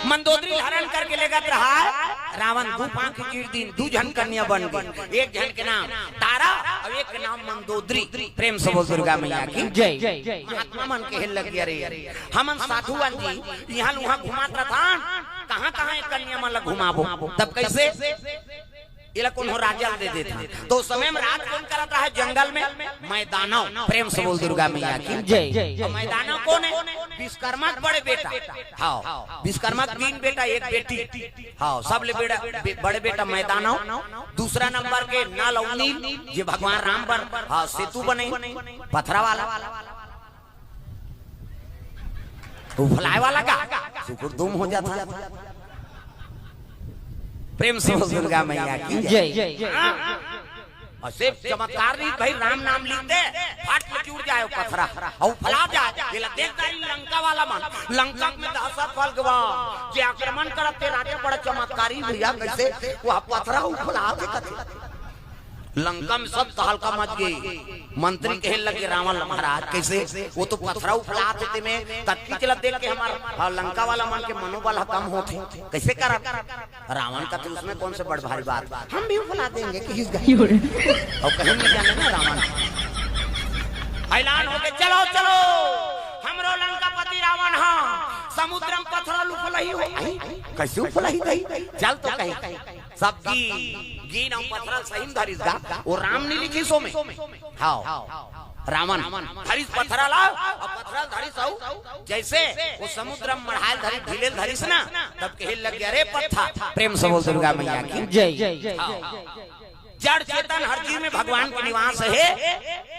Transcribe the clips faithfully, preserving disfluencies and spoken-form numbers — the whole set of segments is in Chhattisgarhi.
मंदोदरी हरण करके लेगत रहा है। रावण दू पांखी चीर दिन, दू झन कन्या बन गई। एक झन के नाम तारा और एक के नाम मंदोदरी। प्रेम से बोल दुर्गा मैया की जय। महात्मा मन कहे लग गया, "रे, हमन साधु अन जी, इहाँ ल उहाँ घुमात रथन, कहाँ कहाँ ये कन्या मन ला घुमाबो?" तब कैसे? एला कोनो राजा ल दे देथन। तो उस समय में राज कोन करत रहा है जंगल में? मैदानव। प्रेम से बोल दुर्गा मैया की जय। और मैदानव कोन है? विश्वकर्मा के बड़े बेटा। हाँ, विश्वकर्मा के तीन बेटा, एक बेटी। हाँ, सबले बेड़ा, बे-, बड़े बेटा मैदानव, दूसरा नंबर के नल अउ नील, जे भगवान राम बर, हाँ, सेतु बने, पथरा वाला। उफलाए वाला का सुकुर दुम हो जाता। प्रेम से बोल दुर्गा मैया की जय। जय। हाँ। और सिर्फ चमत्कार नहीं भाई, राम नाम लिख दे, फट से जुड़ जाए वो पथरा, और फैला जाए। ये ला देख तारी लंका वाला मन, लंका में दहशत फैल गवा, जे आक्रमण करत ते राजा बड़ा चमत्कारी भैया, कैसे वो पथरा उफला दे कथे। लंका में सब तहलका मच गई। मंत्री कहे लगे रावण ला, "महाराज, कैसे वो तो पथरा उफला थे ते में तत्की चला देख के हमार, हाँ, लंका वाला मन के मनोबल ह कम होथे, कैसे करब?" रावण का तो उसमें कौन से बड़ भारी बात, हम भी उफला देंगे कि इस गए। और कहीं नहीं जाने ना रावण। ऐलान हो गए, "चलो, चलो, हमरो लंकापति रावण हा समुद्र में पथरा उफलही हो।" आई, कैसे उफलही गई? चल तो कहीं। सब गी-, गिन अउ पथरा सही में धरिस गा, वो राम नहीं लिखिस ओमे। हाँ, रावण धरिस पथरा ला, और पथरा धरिस अउ जैसे वो समुद्र में मढ़ायल धरिस, ढीलेल धरिस ना, तब कहे लग गया, "रे पत्थर।" प्रेम से बोल दुर्गा मैया की जय। हाँ। जड़ चेतन हर जीव में भगवान के निवास है।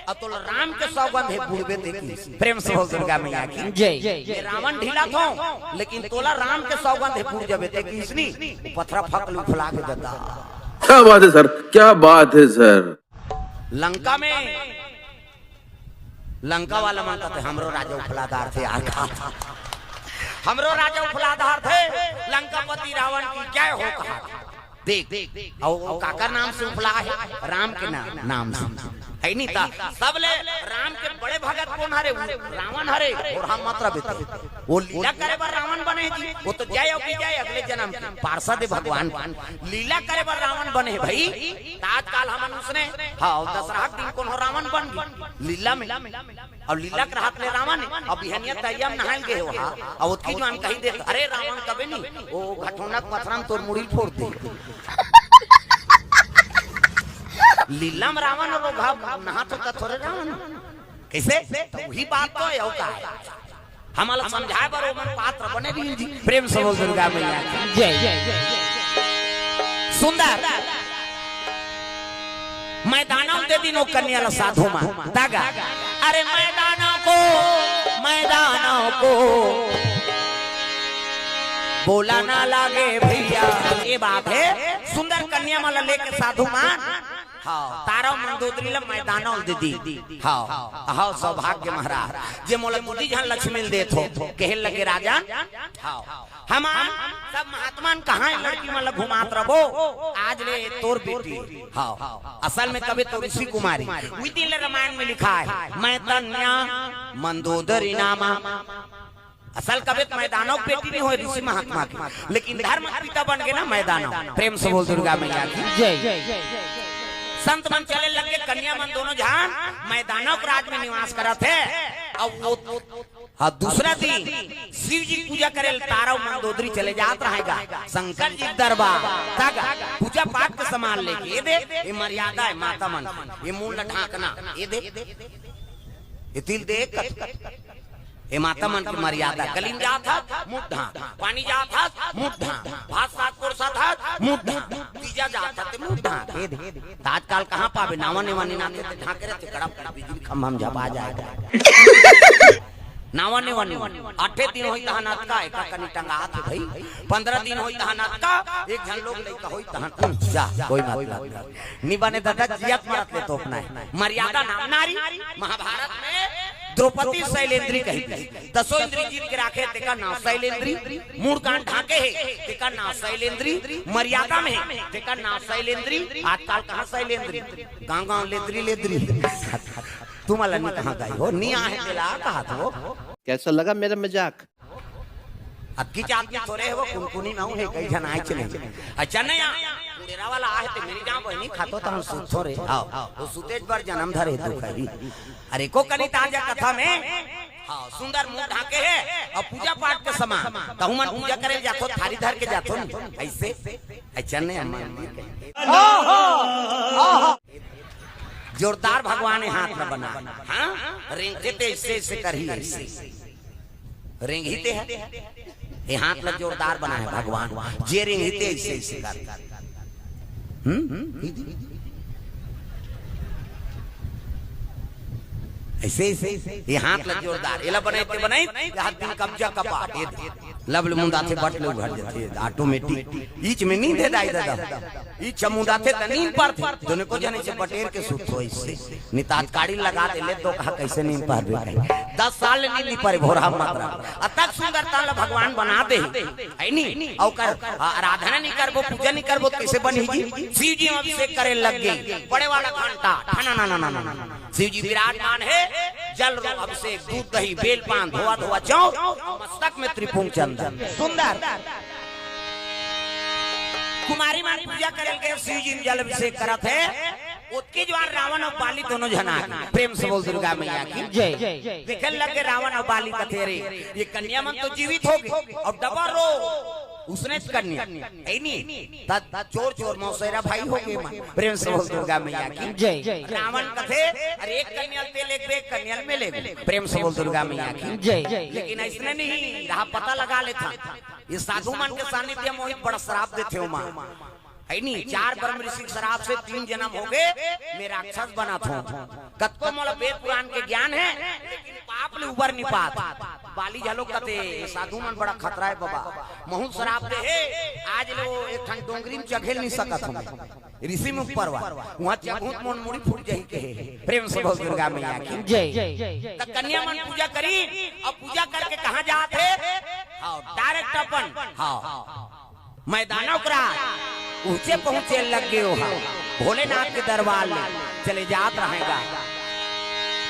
अब तोला राम के सौगंध है, बुड़बे देखी। प्रेम से बोल दुर्गा मैया की जय। ये रावण ढीला थो, लेकिन तोला राम के सौगंध है, बुड़ जबे ते किसनी, पथरा फक लू फुला के देता। क्या बात है सर, क्या बात है सर। लंका में, लंका वाला मन कहते, "हमरो राजा उफलादार थे यार, कहा था, हमरो राजा उफलादार थे।" लंकापति रावण की जय हो कहा। देख, अउ, अउ काकर नाम से उफला है? राम के नाम, नाम से। है नहीं ता? सबले राम के बड़े भगत कौन हरे? वो रावण हरे। और हम मात्रा बेटे, वो लीला करे बर रावण बने जी, वो तो जय अउ विजय अगले जन्म के पार्षद है भगवान के। लीला करे बर रावण बने भाई। त आजकाल हमन उसने, हाँ, दसरहा के दिन कोनो रावण बन गई लीला में। अउ लीला के रहत ले रावण, अउ बिहनिया तरिया में नहाय ल गे हो, हाँ, अउ ओतकी जुवान कही दे, "अरे रावण कबे नी, ओ घटोना के पथरा में तोर मुड़ी फोड़ दे।" लीला में रावण अउ घा नहात होता थोरे रावण। कैसे? तो वही बात तो है, अउ का है? हमला समझाए बर ओमन पात्र बने रहिन जी। प्रेम से बोल दुर्गा मैया की जय। सुंदर। मैदानव दे दिन ओ कन्या ला साधु मन। दागा। अरे मैदानव को, मैदानव को बोला ना लागे भैया। ये बात है, सुंदर कन्या मन ला लेके साधु मन। हाँ, तारा मंदोदरी ला मैदानव दे दी। हाँ, हाँ, सौभाग्य महाराज, जे मोला दूधी झन लक्ष्मी ल देत हो, कहे लगे राजन। हाँ, हमन सब महात्मा मन कहाँ ये लड़की मन ला घुमात रबो, आज ले तोर बेटी। हाँ, असल में कबे तो ऋषि कुमारी, उही दिन ले रामायण में लिखा है, मैं तन्या मंदोदरी नामा। असल कबे तो मैदानव के बेटी नहीं होय ऋषि महात्मा के, लेकिन धर्म के पिता बन गए ना मैदानव। प्रेम से बोल दुर्गा मैया की जय। संत मन चले लग गए, कन्या मन दोनों झन मैदानव के राज में निवास करत हे। अब वो, हाँ, दूसरा दिन शिव जी पूजा करे ल तारा अउ मंदोदरी चले जात रहेगा शंकर जी के दरबार। तागा पूजा पाठ के सामान लेके, ये दे, ये मर्यादा है माता मन, ये मुंह ला ढांकना, ये दे, ये तिल दे, कत, कत, कत। ए माता मन के मर्यादा, गली म जात हस, मुंह ढांक, पानी जात हस, मुंह ढांक, भात साग परोसत हस, मुंह ढांक, तीजा जात हस, ते मुंह ढांक, हे दे। त आजकाल कहाँ पाबे, नावा नेवा निनाथे ते ढांके रहिथे, कड़प कड़प बिजली खंभा म झपा जाय। नावा नेवा निनाथे, आठे दिन होही तहन अतका, एका कनी टंगात हे भई, पंद्रह दिन होही तहन अतका, एक झन लोग लइका होही तहन, जा, कोई मतलब नहीं। नी बने दादा, जियत मरत ले तोपना हे। मर्यादा नाम नारी। महाभारत में द्रौपदी शैलेंद्री कही थी। दसों इंद्री जीत के राखे, तेकर नाम शैलेंद्री। मूड़ कान ढांके हे, तेकर नाम शैलेंद्री। मर्यादा में हे, तेकर नाम शैलेंद्री। आजकाल कहाँ शैलेंद्री? गांव गांव लेद्री लेद्री। तुम अलग नहीं कहाँ गए हो? नहीं आए तेला कहा तो। कैसा लगा मेरा मजाक? अक्की जात में थोरे हे वो कुनकुनी नहूं हे, कई झन आए चले। अच्छा नहीं आ, मुड़ेरा वाला आहे ते मेरी गांव बहनी खातो तो हम सुतो रे। आओ, वो सुतेज बर जन्म धरे दुख है। अरे को कनी ताजा कथा में, हाँ, सुंदर मुंह ढाके हे अउ पूजा पाठ के समान। तहु मन पूजा करे जाथो, थारी धर के जाथो न, ऐसे। अच्छा नहीं अम्मा। जोरदार भगवान हे हाथ में बना। हाँ, रेंगथे ते ऐसे ऐसे करही ऐसे। रेंगही ते हे। ये हाथ ला जोरदार बना हे भगवान। जे रेंगही ते ऐसे ऐसे कर। हम्म? ऐसे ऐसे। ये हाथ ला जोरदार। एला बनाई ते बनाई, ये हाथ दिन कब्जा कपा। ये दे। लब ले मुंदाथे बट ले उघर जाथे। ऑटोमेटिक। ईच में नींद हे दाई दादा। ईच मुंदाथे त नींद परथे। दोनों को जने से बटेर के सुत हो ऐसे। नितात काड़ी लगा दे ले तो कहा कैसे नींद परबे कहीं। दस साल ले नींद नहीं परे भोरा मात्रा। अतक सुंदरता ला भगवान बना दे। है नी? अउ कर आराधना नहीं करबो, पूजा नहीं करबो, कैसे बनही जी? शिव जी अभिषेक करे लग गे। बड़े वाला घंटा, ठना ना ना ना ना ना। शिव जी विराजमान हे, जल रो अभिषेक, दूध दही, बेल पान, धोआ धोआ चाउर, मस्तक में त्रिपुंग चंदन। सुंदर। कुमारी मन पूजा करे के शिव जी में जल अभिषेक करत हे। ओतके जुवार रावण अउ बाली दोनों झन आ गे। प्रेम से बोल दुर्गा मैया की। जय। देखे लग गे रावण अउ बाली कथे रे, ये कन्या मन तो जीवित हो गे अउ डबल रो उसने कन्या, है नी? त चोर चोर मौसेरा भाई हो गे मन। प्रेम से बोल दुर्गा मैया की। जय। रावण कथे, अरे एक कन्या ल ते लेगबे, एक कन्या ल मैं लेगबे। प्रेम से बोल दुर्गा मैया की। जय। लेकिन ऐसने नहीं रहा, पता लगा लेथन। ये साधु मन के सानिध्य मोहित बड़ा श्राप देथे ओमा। है नी? चार ब्रह्म ऋषि के श्राप से तीन जन्म हो गे, मैं राक्षस बनत हंव। कतको मोला वेद पुराण के ज्ञान हे, लेकिन पाप ले उबर नहीं पात। बाली घलो कथे, "ये साधु मन बड़ा खतरा हे बाबा, महूं श्राप दे हे, आज ले वो एक ठन डोंगरी में चघेल नहीं सकत हंव मैं।" ऋषि मुख परवा, उहां चघहूं त मोर मुड़ी फूट जाही कहे। प्रेम से बोल दुर्गा मैया की। जय। त कन्या मन पूजा करी, अउ पूजा करके कहां जात हे? हाँ, direct अपन, हाँ। मैदानव करा ऊंचे पहुंचे लग गे हो, भोलेनाथ के दरबार ले चले जात रहेगा।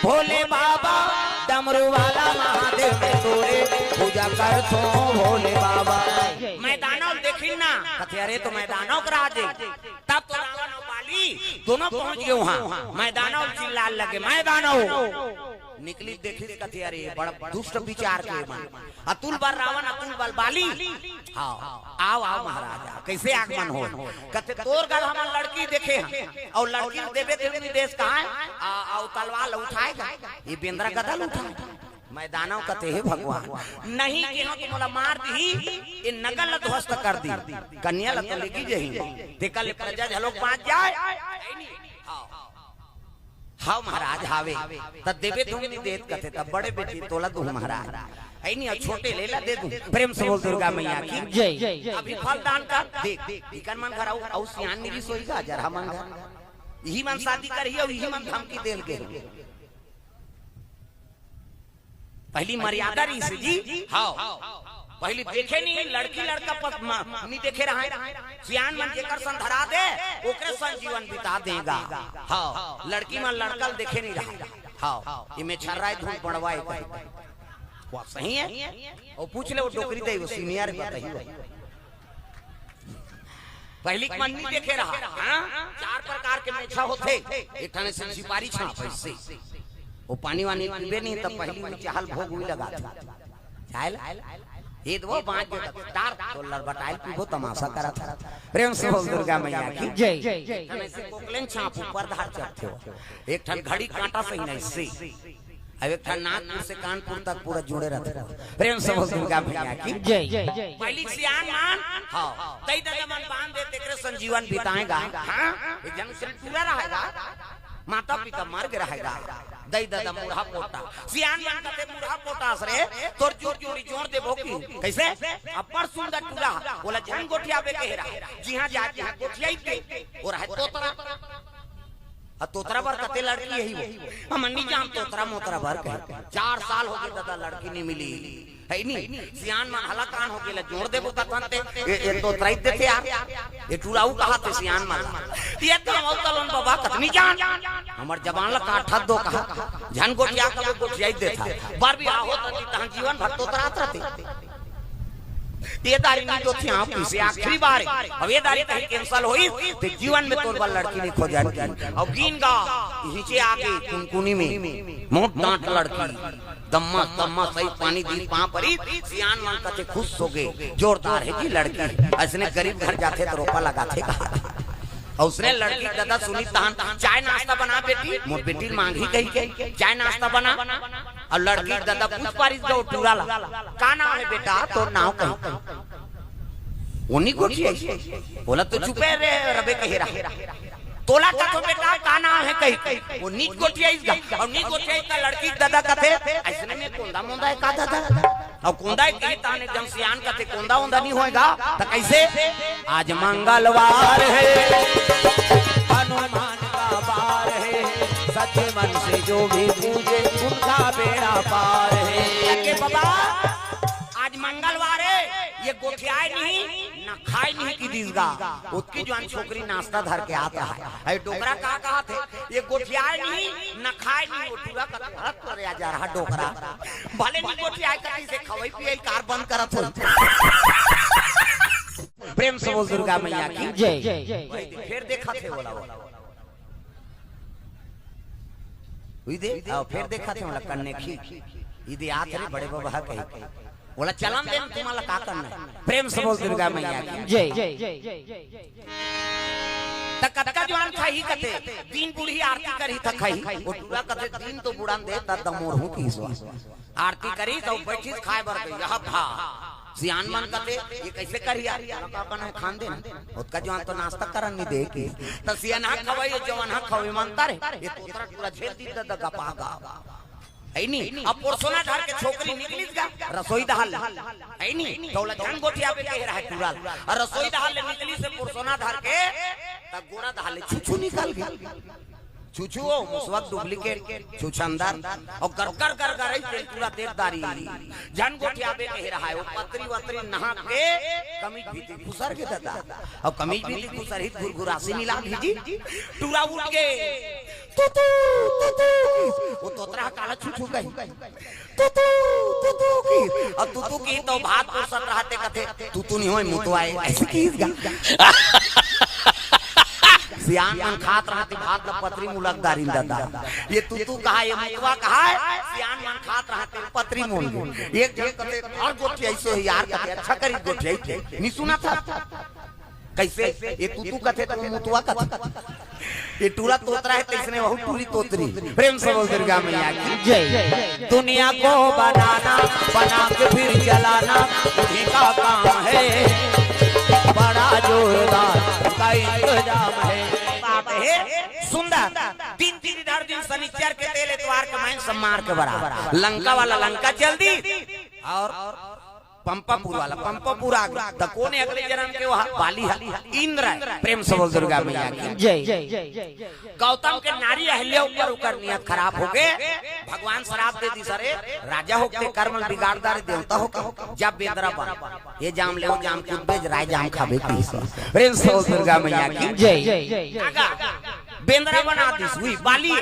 भोले बाबा डमरू वाला महादेव मैं तोरे पूजा करथो, भोले बाबा। मैदानव देखिन ना, कथे, "अरे तो मैदानव करा दे।" तब तो रावण अउ बाली दोनों पहुंच गे उहां। मैदानव चिल्लाए लगे, "मैदानव।" निकली देखिस कथे, "अरे बड़ा दुष्ट विचार के मन।" अतुल बल रावण, अतुल बल बाली। हाँ, आओ, आओ महाराज, आओ। कैसे आगमन हो? कथे, "तोर घर हमन लड़की देखे हन, अउ लड़की देबे ते निर्देश कहाँ है? आ, अउ तलवार ल उठाएगा, ये बेंदरा गदा ल उठाएगा।" मैदानव कथे, "हे भगवान, नहीं के हो तो मोला मार दिही, ये नगर ल ध्वस्त कर दी, कन्या ल तो लेगी जही, तेकर ले प्रजा झलोक बांच जाए।" हाँ। "हव महाराज, हावे, त देबे दूं नहीं देत कथे, तब बड़े बेटी तोला दूं महाराज, है नी, अउ छोटे ले ला दे दूं।" प्रेम से बोल दुर्गा मैया की। जय। अभी फल दान कर, देख, इकर मन घर अउ, अउ सियान निरी सोई गा, जरहा मन घर। इही मन शादी करही अउ इही मन धमकी देल गे। पहली मर्यादा रहिस जी। हाँ। पहली देखे नहीं, लड़की लड़का पस-, म-, नहीं देखे रहा। सियान मन जेकर सन धरा दे, ओकरे सन जीवन बिता देगा। हाँ, लड़की मन लड़का ल देखे नहीं रहा। हाँ, इमे छर्राए धूल पड़वाए कहे। वाह, सही है। अउ पूछ ले वो डोकरी दे, वो senior बताही वो। पहली के मन नहीं देखे रहा, हाँ? चार प्रकार के मेछा होथे, एक ठन से सिपारी छाप ऐसे। वो पानी वानी पीबे नहीं, तब पहली में चहल भोग हुई लगा था। चाहे ला? ये दो बांच जो डार, तो लड़बटाइल पीबो, तमाशा करा था। प्रेम से बोल दुर्गा मैया की। जय। एक ठन ऐसे कोकलेन छाप ऊपर धार चढ़ते हो। एक ठन घड़ी कांटा सही नहीं से। अब एक ठन नागपुर से कानपुर तक पूरा जुड़े रहते। प्रेम से बोल दुर्गा मैया की। जय। पहली सियान मान, हाँ, दई ददा मन बांध दे, तेकरे संजीवन बिताएगा। हाँ, एक जन से पूरा रहेगा, माता पिता मर गए रहेगा, दई ददा मुरहा पोटा। सियान मन कथे मुरहा पोटा असरे, तोर जुर जोड़ी जोड़ देबो की। कैसे? अब्बड़ सुंदर टूरा, बोला झन गोठियाबे कहे रहा, जिहाँ जाए तिहाँ गोठियाई दे, वो रहे तोतरा। आ तोतरा बर कते लड़की यही वो। हमन नहीं जान तोतरा मोतरा बर कहे। चार साल हो गए दादा, लड़की नहीं मिली। है नी? सियान मन हलाकान हो गेला, जोड़ देबो कथन ते। ए, ए तोतरा ही देथे यार। ए टुराऊ कहा थे सियान मन। ये तो हम तलन बाबा कथनी जान। हमर जबान ला काट दो कहा। झन गोठिया कबो गोठिया ही देथा। बार भी आहो तो तहां जीवन भर तोतरा रहते। ये दारी नहीं जोतियां किसे आखिरी बार है। अब ये दारी कहीं कैंसिल होई, तो जीवन में तोर बर लड़की नहीं खोजन की। अब गीन गा, हिचे आके कुनकुनी में, मोट डांट लड़की, दम्मा, दम्मा सही पानी दी पां परी, सियान मन कथे खुश हो गए, जोरदार है जी लड़की। ऐसने गरीब घर जाथे तो रोपा लगाथे कहा। अउ उसने लड़की के ददा सुनी तहन, "चाय नाश्ता बना बेटी, मोर बेटी मांगी कही के, चाय नाश्ता बना।" अउ लड़की के ददा पूछ पारिस गा टूरा ला, "का नाम है बेटा, तोर नाम कही?" वो नी गोठियाइस, बोला तो चुपे रे, रबे कहे रहा। "तोला कथों बेटा, का नाम है?" कही, वो नी गोठियाइस गा, अउ नी गोठियाइस त लड़की के ददा कथे, "ऐसने में कोंदा मोंदा है का ददा?" अउ कोंदा के कही ताने जब सियान कथे कोंदा ओंदा नहीं होएगा, त कैसे? "आज मंगलवार है, हनुमान का बार है, सच्चे मन से जो भी पूजे, उनका बेड़ा पार है।" के बाबा, आज मंगलवार है, ये गोठियाए नहीं, न खाए नहीं की दीस गा। ओतकी जुवान छोकरी नाश्ता धर के आत हे। अरे डोकरा का कहा थे, ये गोठियाए नहीं, न खाए नहीं, वो टूरा का तोहरा तोरे आ जा रहा डोकरा। भले नहीं गोठियाए कती से खवई पिए कार बंद करत हो। प्रेम से बोल दुर्गा मैया की जय। फिर देखा थे बोला, बोला। उई दे, आओ, फिर देखा थे बोला कन्ने की। ई दे आत रे बड़े बाबा कही। बोला चलन दे, तुम्हारा का करना है? प्रेम से बोल दुर्गा मैया की जय। त कतका जुवान खाही कथे, दिन बूढ़ी आरती करही त खाही। वो टूरा कथे दिन तो बुढ़ान दे, त दमोर हूँ की सो। आरती करी त बैठिस खाए बर गई, यह भा। सियान मन कथे, "ये कैसे करी यार? का अपन है खान देना।" ओतका जुवान तो नाश्ता करन नहीं दे की। त सियान हा खवाई, जवान हा खवाई मानता रे। ये तोतरा टूरा झेल दी ददा गपा गा। है नी? अब पोरसोना धर के छोकरी निकलिस गा, रसोई दहाल। है नी? त ओला झन गोठियाबे कहे रहा टूरा ला। अउ रसोई दहाल ले निकलिस पोरसोना धर के, त गोड़ा दहाल ले छुछू निकल गई। छुछू हो, मुसवा के duplicate, छुछंदर, अउ गरगर गरगर रही तेल टूरा देख दारी। झन गोठियाबे कहे रहा है, वो पतरी वतरी नहा के कमीज भीती खुसर के ददा। अउ कमीज भीती खुसर ही घुरघुरासी मिला भीजी। टूरा उठ गए। "तुतू, तुतू।" वो तोतरा काला छुछू कही। "तुतू, तुतू" की। अउ तुतू की तो भात पोरसत रहते कथे, "तुतू नहीं होय, मुतवा है।" ऐसे की गा। सियान मन खात रहते भात ला पतरी मुलक दारिन ददा। ये तुतू कहा, ये मुतवा कहा है, सियान मन खात रहते पतरी मुल। एक झन कथे, "और गोठियाइस हो यार," कथे, "अच्छा करी गोठियाइस थे।" नहीं सुना था? कैसे? ये तुतू कथे त मुतवा कथे। ये टूरा तोतरा है, तैसने वहू टूरी तोतरी। प्रेम से बोल दुर्गा मैया की जय। दुनिया को बनाना, बना के फिर जलाना, उन्हीं का काम है। बड़ा जोरदार का इंतजाम है। बाप है सुंदर। दिन तीन धर दिन शनिचर के तेल एतवार के माइन सम्मार के बराबर। लंका वाला लंका चल दी अउ पंपापुर वाला पंपापुर आ गया। त कोन है अगले जन्म के? वह बाली है, इंद्र है। प्रेम से बोल दुर्गा मैया की जय। गौतम के नारी अहल्या ऊपर उकर नियत खराब हो गए। भगवान श्राप दे दिस, "अरे राजा होके कर्म बिगाड़ डारे, देवता होके जा बेंदरा बन, ये जाम ले जाम कुछ बेच, राय जाम खाबे।" की प्रेम से बोल दुर्गा मैया की जय। आगा बेंदरा बना दिस, हुई बाली।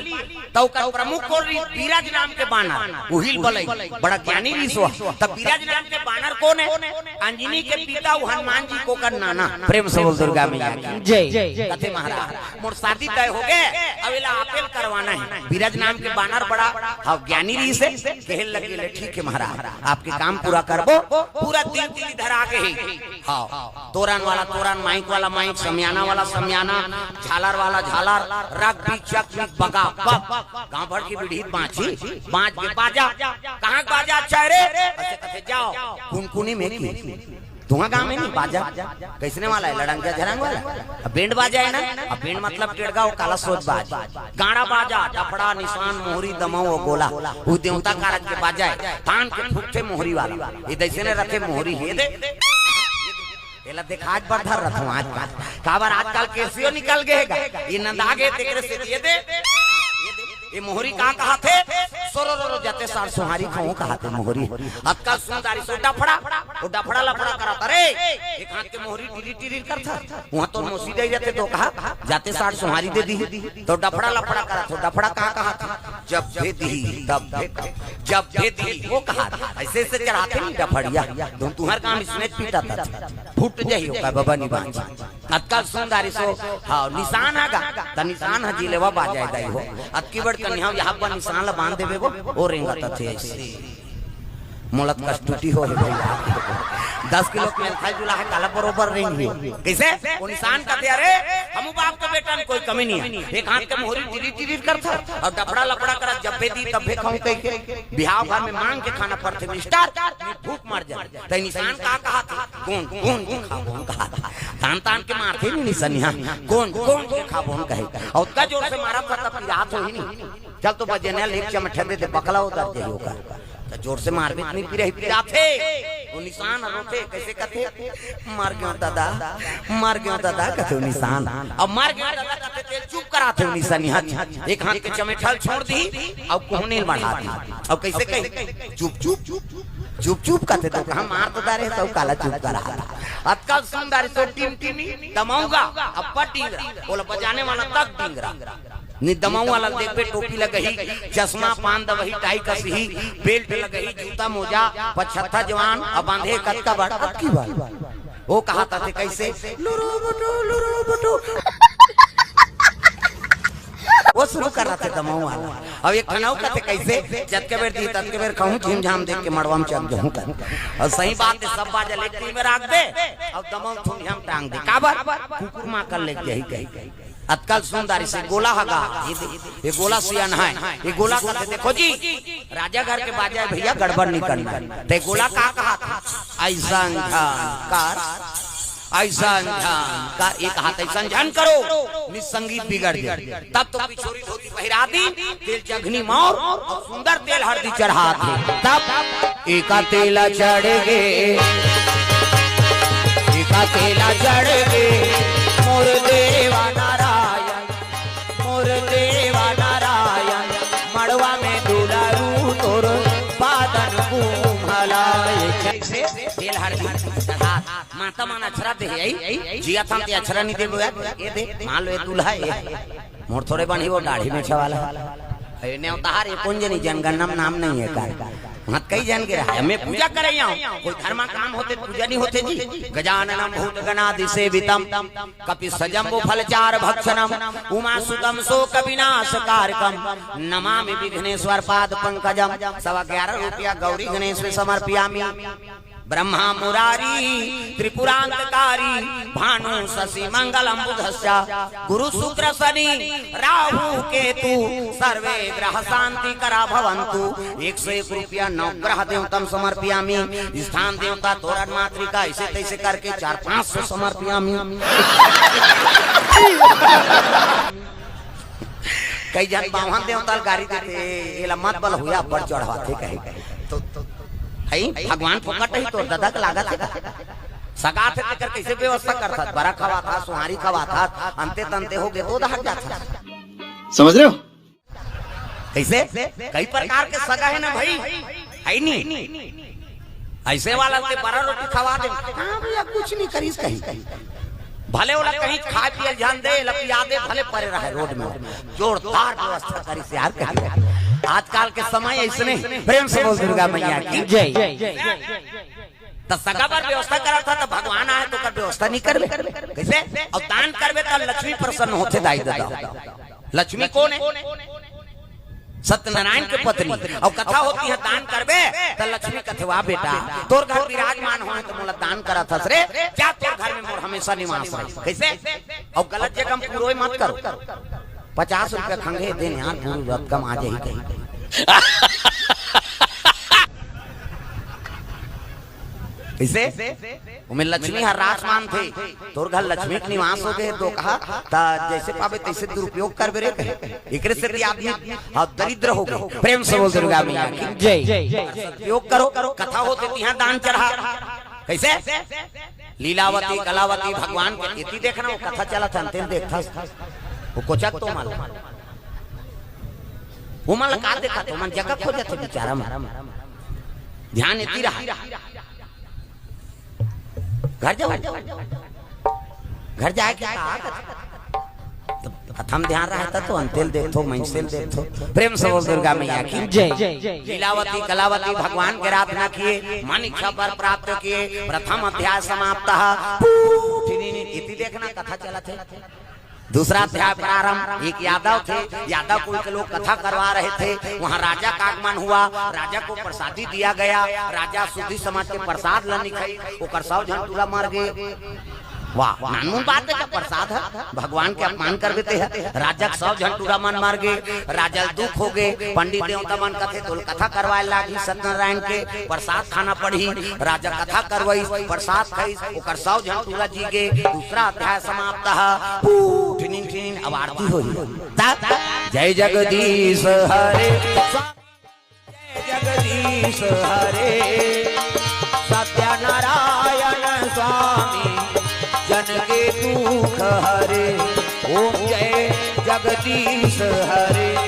त ओकर प्रमुख कोन रही? बीरज नाम के बानर, उहिल बलई, बड़ा ज्ञानी रहिस। त बीरज नाम के बानर कोन है? अंजनी के पिता, वो हनुमान जी के ओकर नाना। प्रेम से बोल दुर्गा मैया की जय। कथे महाराज, मोर शादी तय हो गए, अब एला आपे ल करवाना है। बीरज नाम के बानर बड़ा, हाँ, ज्ञानी रहिस हे, कहे लगे ले, "ठीक है महाराज, आपके काम पूरा करबो।" पूरा दिन तिथि धरा के ही हाँ, तोरन वाला तोरन, माइक वाला माइक, समियाना वाला समियाना, झालर वाला झालर, रग बीचक बीच बगा बग। गांव भर के बीड़ी बांची, बांच के बाजा। कहाँ के बाजा अच्छा है रे? ऐसे कथे जाओ, कुनकुनी में की। धुआं गांव में नहीं बाजा। कैसने वाला है? लड़ंग झरंग वाला। अब बैंड बाजा है ना, अब बैंड मतलब टेड़गा, वो काला सोच बाज। गाड़ा बाजा, डफड़ा, निशान, मोहरी, दमऊ अउ गोला। वो देवता कारज के बाजा है। तान के फूकथे मोहरी वाला। ये दैसने रथे मोहरी, ये दे। एला देखात बर धर रथों आजकल। काबर आजकल केसियो निकल गए हे गा। ये नंदा गे तेकरे से ये दे। ये मोहरी का कहाथे? तोरो रो रो जाते सार सोहारी खाऊं कहाथे मोहरी। अतका सुंदरी सो डफड़ा, वो डफड़ा लफड़ा करत, अरे, एक हाथ के मोहरी टिरी टिरी करथा, वहां तो मोसी दे जाते तो कहा, जाते सार सोहारी दे दी, तो डफड़ा लफड़ा करत हो, डफड़ा कहा कहाथे, जब दे दी, तब दे, जब दे दी, वो कहाथे, ऐसे ऐसे चढ़ाथे नहीं डफड़िया, तुम तुम्हार काम इसने पीटा था, फूट जाही ओकर बबा निबांच। अतका सुंदरी सो, हाँ, निशान आगा, त निशान ह जिलेवा बाजाय दाई हो। अतकी बड़ कन्या यहाँ पर निशान ला बांध देबे वो, ओ रेंगत थे ऐसे। मोलत कस टूटी हो हे भैया। दस किलो के मेल खाई जुला है, काला बरोबर रेंग हो। कैसे? वो निशान कथे, अरे, हमू बाप के बेटा में कोई कमी नहीं है। एक हाथ के मोहरी टिरी टिरी करथा, और डफड़ा लफड़ा करा, जब भी दी, तब भी खाऊं कह के। बिहाव घर में मांग के खाना पड़थे, मिस्टर, भूख मर जाए। तै निशान का कहाथे? कोन, कोन के खाबोन कहाथे। तान, तान के मारथे नी निसनिया। कोन, कोन के खाबोन कहे। अउ ओतका जोर से मारत था, तब पिरात होही नी। चल तो बजेनिया लेके चमठा दे दे, बकला उतर जाही ओकर। त जोर से मारबे त नी पिराही, पिराथे। वो निशान रोथे, कैसे कथे? मर गयो दादा, मर गयो दादा, कथे वो निशान। अब मर गयो दादा कथे तेला चुप कराथे वो निसनिया। एक हाथ के चमेठा ल छोड़ दी, अब कोहनी ल बढ़ा दी। अब कैसे कही? चुप, चुप, चुप, चुप, चुप कथे तो कहा मार तो डारे, सब काला चुप करा। अतका सुंदर सो टिमटिमी दमऊगा, अब्बड़ डिंगरा, ओला बजाने वाला तक डिंगरा। नी दमऊ वाला देखबे, टोपी लगही, चश्मा, पान दवही, टाई कसही, बेल्ट लगही, जूता मोजा, पछत्था जवान, अब बांधे कतका बड़, अतकी बड़। वो कहाथे कैसे? लुरु बुटु, लुरु बुटु। वो शुरू करथे दमऊ वाला। अब एक ठन अउ कथे कैसे? जतके बेर दी, ततके बेर खाहूं, झिमझाम देख के मड़वा में चल जाहूं कर। अउ सही बात हे, सब बाजा लेके तीन बेर राख दे, अउ दमऊ थुनिया म टांग दे। काबर? कुकुर मां कर लेके जाही कही। अतका ल सुन दारी से गोला हगा, ये दे, ये गोला सियान है, ये गोला कथे देखो जी, राजा घर के बाजा हे भैया, गड़बड़ नहीं करना। ते गोला का कहाथे? ऐसा झन कर, ऐसा झन कर, एक हाथ ऐसा झन करो, नित संगीत बिगड़ जाए। तब तो पिछोरी धोती पहिरा दी, तेल चघनी मौर, सुंदर तेल हरदी चढ़ाथे। तब एका तेला चढ़ गे, एका तेला चढ़ गे, मोर देवा नारायण, मोर देवा नारायण, मड़वा में दुलारू तोर पादन कुम्हलाए। कैसे? तेल हरदी चढ़ा, माता मन अछरा दे, आई? जिया थाम ते अछरा नहीं देबो यार, ये दे, मान लो ये दूल्हा है, ये। मोर थोड़े बनी वो दाढ़ी में छवाला। अरे नेवतार ये कौन जनी जनगणना में नाम नहीं है का? मत कई जन के रहा, मैं पूजा करे आऊं, कोई धर्मा काम होते पूजा नहीं होते जी। गजाननम भूत गणादि सेवितम, कपित्थ जम्बू फल चारु भक्षणम, उमा सुतम शोक विनाश कारकम, नमामि विघ्नेश्वर पाद पंकजम। सवा ग्यारह रुपया गौरी गणेश में समर्पियामि। ब्रह्मा मुरारी त्रिपुरांतकारी, भानु शशि मंगलम बुधस्य, गुरु शुक्र शनि राहु केतु, सर्वे ग्रह शांति करा भवंतु। एक सौ एक रुपया नवग्रह देवतम समर्पियामि। स्थान देवता तोरण मातृका, ऐसे तैसे करके चार पांच सौ समर्पियामि। कई जन बावन देवता ल गारी देथे, एला मत बल हुआ, अब्बड़ चढ़वाथे कहे। तो, तो, हई, भगवान फोकट ही तोर ददा के लागत हे का? सगा थे तेकर कैसे व्यवस्था करथस? बरा खवाथस, सुहारी खवाथस, अंते तंते हो गे तो दहक जाथस। समझ रहे हो? कैसे? कई प्रकार के सगा हे ना भाई, है नी? ऐसे वाला के बरा रोटी खवा दे, हाँ भैया, कुछ नहीं करिस कहीं। भले ओला कहीं खाए पिए झन दे, लपिया दे, भले परे रहे रोड में। जोरदार व्यवस्था करिस यार कहीं। आजकल के समय ऐसने। प्रेम से बोल दुर्गा मैया की जय। त सगा बर व्यवस्था करत हस, त भगवान आए त ओकर व्यवस्था नहीं करबे? कैसे? अउ दान करबे त लक्ष्मी प्रसन्न होथे दाई ददा। लक्ष्मी कोन हे? सत्यनारायण के पत्नी। अउ कथा होथे दान करबे त लक्ष्मी कथे, वाह बेटा, तोर घर विराजमान होहे त मोला दान करत हस रे, जा तोर घर में मोर हमेशा निवास रहे। कैसे? अउ गलत जगह में पुरोय मत करो। पचास रुपया खंगे देन यार, गुरु रत कम आ जाही कहीं। कैसे? ओमे लक्ष्मी हर रास मानथे। तोर घर लक्ष्मी के निवास हो गे तो कहा, त जैसे पाबे तैसे दुरुपयोग करबे रे कहे। एकरे से भी आदमी, हाँ, दरिद्र हो गे। प्रेम से बोल दुर्गा मैया की जय। सदुपयोग करो, कथा होथे तिहां दान चढ़ा। कैसे? लीलावती, कलावती, भगवान के एती देखना, वो कथा चलत हे, अंते ल देखथस। वो कोचक तो माल। ओमन ला का देखत, ओमन जगह खोजत हे बिचारा मन। ध्यान एती रहा। घर जाओ, घर जाए के का? तो प्रथम ध्यान रहता तो अंतेल देखथो, मंसेल देखथो। प्रेम से बोल दुर्गा मैया की जय। लीलावती कलावती भगवान के आराधना किए, मन इच्छा वर प्राप्त किए। प्रथम अध्याय समाप्त। इति देखना कथा चलत हे। दूसरा अध्याय प्रारंभ। एक यादव थे, यादव कुल के लोग कथा करवा रहे थे। वहाँ राजा का आगमन हुआ, राजा को प्रसादी दिया गया। राजा सुधी समाज के प्रसाद ल निखई, ओकर सौ झन टूरा मर गए। वाह, नानमुन बात हे, प्रसाद हे, भगवान के अपमान कर देते हैं। राजा के सौ झन टूरा मन मर गए, राजा ल दुख हो गए। पंडित देवता मन कथे, "तोल कथा करवाए लागी सत्यनारायण के, प्रसाद खाना पड़ही।" राजा कथा करवाइस, प्रसाद खाइस, ओकर सौ झन टूरा जी गे। दूसरा अध्याय समाप्त हे। पू, ठिनिन, ठिनिन, अब आरती होही। ता, जय जगदीश हरे, जय जगदीश हरे, सत्यनारायण स्वामी, जन के दुख हरे। ओम जय जगदीश हरे।